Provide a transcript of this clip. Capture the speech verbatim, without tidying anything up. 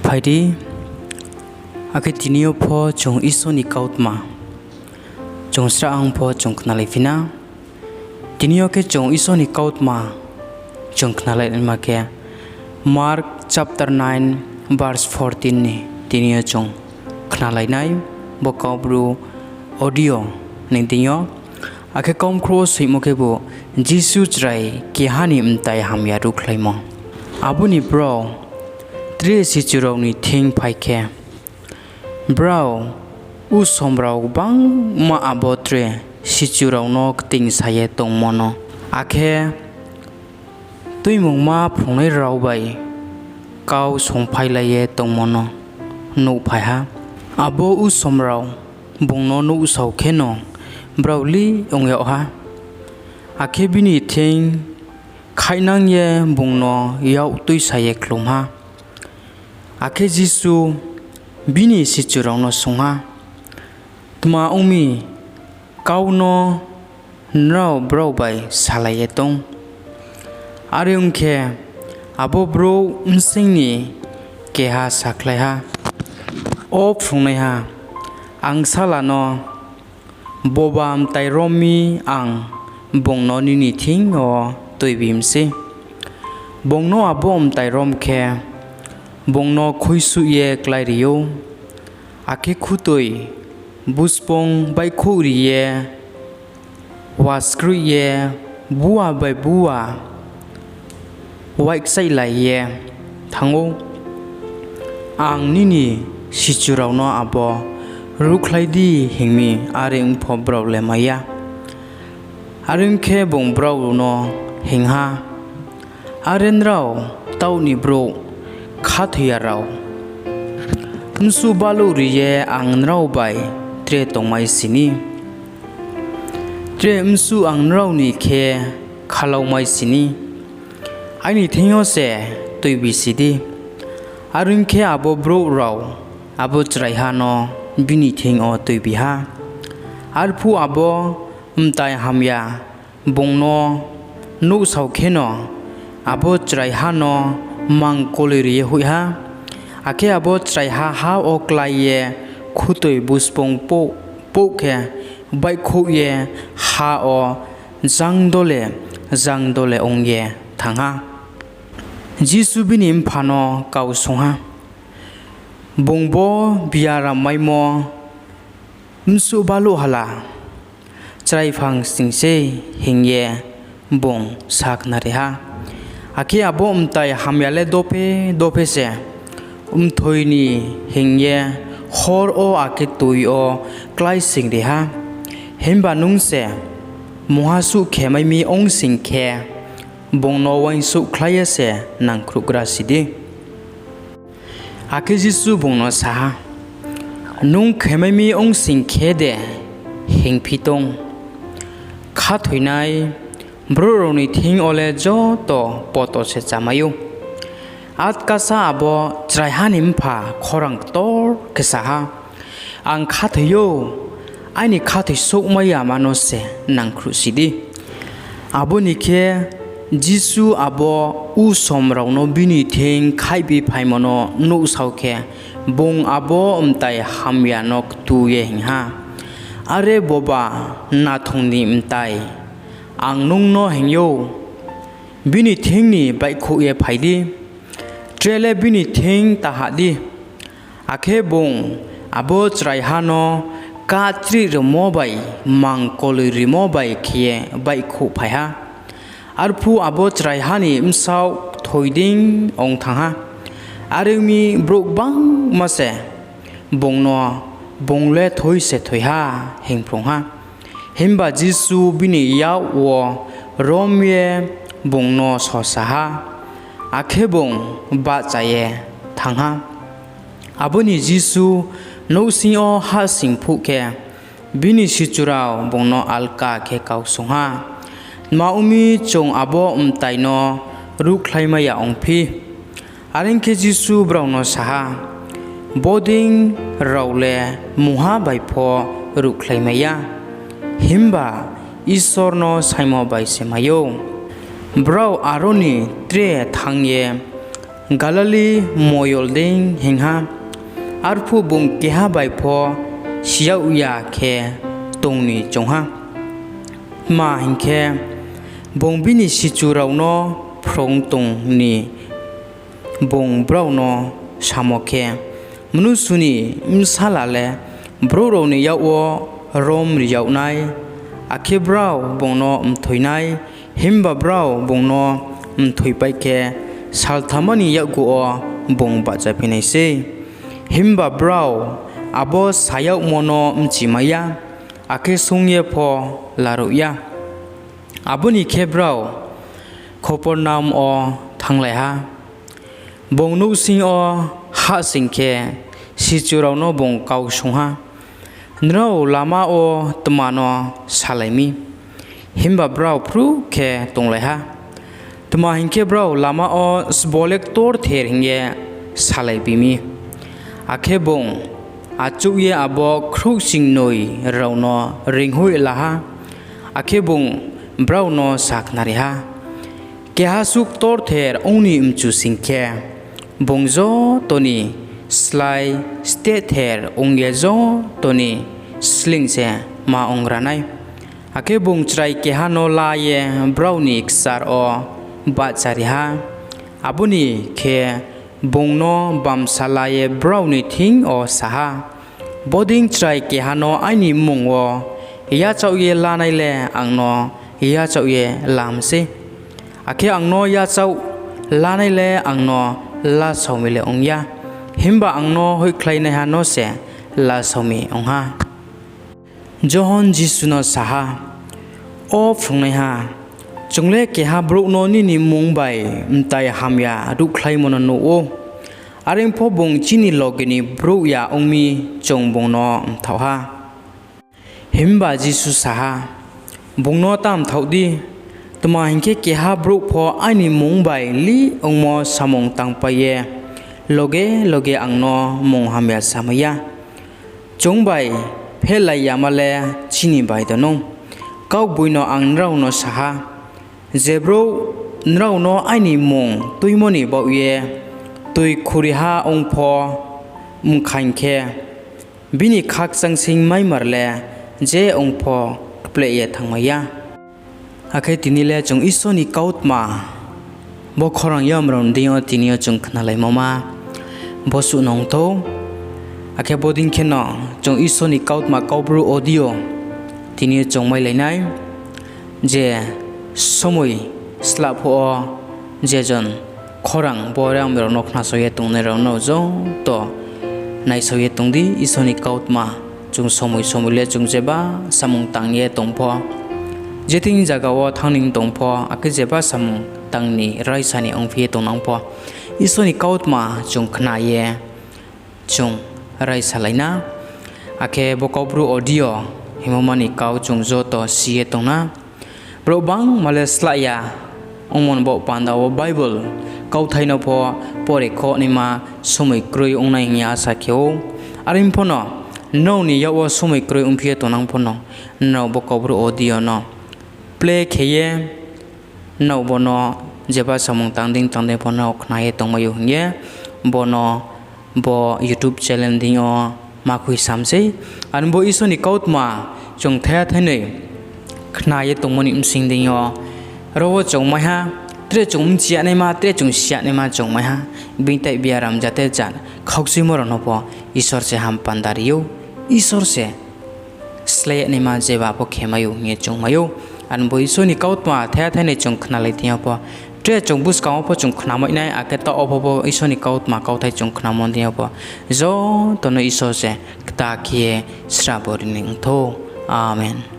Phai di, akhe tini yo pho chung Isor ni kautma chung srahha pho chung khnalaiphi na. Tini yo khe chung Isor ni kautma chung khnalainaima khe Mark chapter nine verse fourteen ni tini yo chung khnalai nai, bo Kaubru audio ni deing yo. Akhe kaumkhrouh wo soimo khebu Jisu chrai keha ni mtai hamya ruhkhlaimo. Abo ni brao tre sichu rao ni thing phai khe, brao usom rao gbangma abo tre sichu rao no ktingsa ye tongmo no, akhe Tuimungma phrungnai rao bai kau songphailai ye tongmo no nuhphai ha. Abo usom rao bung no nuhsao kheno brao lih ong yag ha, akhe bini thing khaihnang ye bung no yak tuisa ye khlum ha. Akhe Jisu bini sichu rao no swunng ha, Tma ong mi kau no nrao brao bai salai ye tong? Are ong khe, abo brouh bsing ni keha sakhlai ha, O phrungnaiha, angsala no boba mtai rom mi, ang bung no nini thing yo tuibi mi sei. Bung no abo mtai rom khe, bung no khuisuh ye kláiri ou, akhe khutoi buspoung baihkhouhri ye, waskroih ye, buwa bai buwa waihkchaihlai ye thanng ou. Ang nini sichu rao no abo ruhkhlai di hing mi, are ong pho brao le mai ya. Are ong khe, bung brao no hing ha, Are nrao taoh ni brouh, khathoiya rao! Bsuh baluhri ye ang nrao bai tre tongmaisi ni? Tre bsuh ang nrao ni khe khalaumaisi ni? Aini thing yo se tuibisi di. Are ong khe, abo brouh rao abo chraiha no bini thing yo tuibi ha. Arphuh abo mtai hamya bung no nuhsao kheno, abo chraiha no mang koloiri ye hoih ha. Akhe abo chraiha ha wo klái ye khutoi buspoung pouh khe, baihkhouh ye ha wo jang dole jang dole ong ye thanng ha. Jisu bini mpha no kau swunng ha, Bung bo biaram maimo bsuh baluh hala chraiphang sning sei, hing ye bung sakhnari ha. Akhe abo mtai hamya le dophe dophe se mthoi ni hing ye horr wo akhe toi yo kláisoingri ha. Himba nung se mungha suh khemai mi ong sing khe, bung no uaingsouhkhlai ye se nangkhruhgrasi di. Akhe Jisu bung no sa ha, Nung khemai mi ong sing khe de hingphi tong? Khathoinai brouh rao ni thing yo le joto poto se chámai ou. Atkasa abo chraiha ni mpha khorang ktor khe sa ha, ‘Ang khathoi ou, aini khathoisouhmai yama no se nangkhruhsi di.’ Abo ni khe, Jisu abo usom rao no bini thing khaihbiphaimo no nuhsao khe, bung abo mtai hamya no ktu ye hing ha, Are boba mnathong ni mtai, ang nung no hing ou, bini thing ni baihkhouh ye phai di, tre le bini thing ta hah di. Akhe bung abo chraiha no kachrih rimo bai mang koloirimo bai khe ye baihkhouhphai ha. Arphuh abo chraiha ni bsaoh kthoi dei ong thanng ha. Are ong mi, brouh gbangma se bung no, ‘Bung le thoi se thoi ha,’ hingphrung ha. Himba Jisu bini yak wo rom ye bung no sosa ha, akhe bung bahcha ye thanng ha. Abo ni Jisu nouhsing yo hahsoing phuh khe, bini sichu rao bung no alka khe kau swunng ha, Tma ong mi, chung abo mtai no ruhkhlaimai ya ongphi? Are ong khe, Jisu brao no sa ha, Bodei rao le mungha bai pho ruhkhlaimai ya, himba Isor no saingmo bai se mai ou. Brao aro ni tre thanng ye Galili moyol dei hing ha. Arphuh bung keha bai pho si yag ya khe tong ni choung ha. Tma hing khe, bung bini sichu rao no phrung tong ni bung brao no samo khe, Mnusu ni Bsala le brouh rao ni yak wo rom ri yag nai, akhe brao bung no mthoi nai. Himba brao bung no mthoipai khe, saltham ni yakgu wo bung bahchaphi nai sei. Himba brao abo sa yagmo no bchimai ya, akhe swunng ye pho laruh ya. Abo ni khe brao Kophornaum wo thannglai ha. Bung nouhsing yo hahsoing khe, sichu rao no bung kau swunng ha, Nrao lama wo tma no salai mi? Himba brao phruh khe tonglai ha. Tma hing khe, brao lama wo sbo le ktorther hing ye salaibi mi. Akhe bung achouh ye abo khrouhchingnoi rao no reinghoih la ha, akhe bung brao no sakhnari ha, Keha suh ktorther ong ni mchu sing khe, bung joto ni slái stehther ong ye joto ni sleing se ma ong ra nai. Akhe bung chrai keha no la ye brao ni kchar wo bahchari ha. Abo ni khe, bung no bamsa la ye brao ni thing yo sa ha, Bodei chrai keha no aini mmung wo yachaoh ye lanai le ang no yachaoh ye la mi sei, akhe ang no yachaoh lanai le ang no lasao mi le ong ya, himba ang no hoihkhlainaiha no se lasao mi ong ha. Johon Jisu no sa ha, O phrungnaiha, chung le keha brouh no nini mmung bai mtai hamya ruhkhlaimo no nuh ou. Are pho bung chini loge ni brouh ya ong mi, chung bung no mthaoh ha. Himba Jisu sa ha, Bung no ta mthaoh di; tma hing khe, keha brouh pho aini mmung bai lih ongmo samung tangpai ye loge loge ang no mung hamya samai ya. Chung bai phehlai yama le chini bai de nou. Kaugboino ang nrao no sa ha, je brouh nrao no aini mmung tuimo ni baoh ye toi khuriha ong pho mkhaing khe, bini khakchangseing maimar le je ong pho kpleh ye thanngmai ya. Akhe tini le chung Isor ni kautma bo khorang yam rao ni deing yo tini yo chung khnalaimo ma bo suh no ong thou. Akhe bodei kheno chung Isor ni kautma Kaubru audio tini yo chung mailai nai. Je somoi slah phuh wo je jon khorang bo rang rao no khnasao ye tongnai rao no joto naisao ye tong di. Isor ni kautma chung somoi somoi le chung jeba samung tang ye tong pho, je thing zaga wo thanng ni tong pho, akhe jeba samung tang ni raisa ni ongphi ye tongnang pho, Isor ni kautma chung khna ye chung raisalai na. Akhe bo Kaubru audio hingmo ma ni kau chung joto si ye tong na. Brouh gbangma le slah ya ongmo ni baoh panda wo Bible kauthai no pho pore kho naima somoi kroi ong nai hing ye asa khe ou. Are pho no, nrao ni yak wo somoi kroi ongphi ye tongnang pho no, nrao bo Kaubru audio no play khe ye nrao bo no jeba samung tang dei tang dei pho nrao khna ye tongmai ou hing ye bo no bo YouTube channel deing yo ma khuisam sei. Are bo Isor ni kautma chung thaiha thainoi khna ye tongmo ni bsing deing yo, ro wo chung mai ha, tre chung bchi ya naima, tre chung si ya naima chung mai ha. Bini tai biaram jate jat khaukchuimo rao no pho Isor se ham panda ri ou, Isor se slái ya naima jeba pho khe mai ou hing ye chung mai ou. Are bo Isor ni kautma thaiha thainoi chung khnalai thing yo pho, tre chung buskang wo pho chung khnamai nai, akhe taoh wo pho bo Isor ni kautma kauthai chung khnamo deing yo pho, joto no Isor se kta khe ye srabo ri ni ong thou. Amen.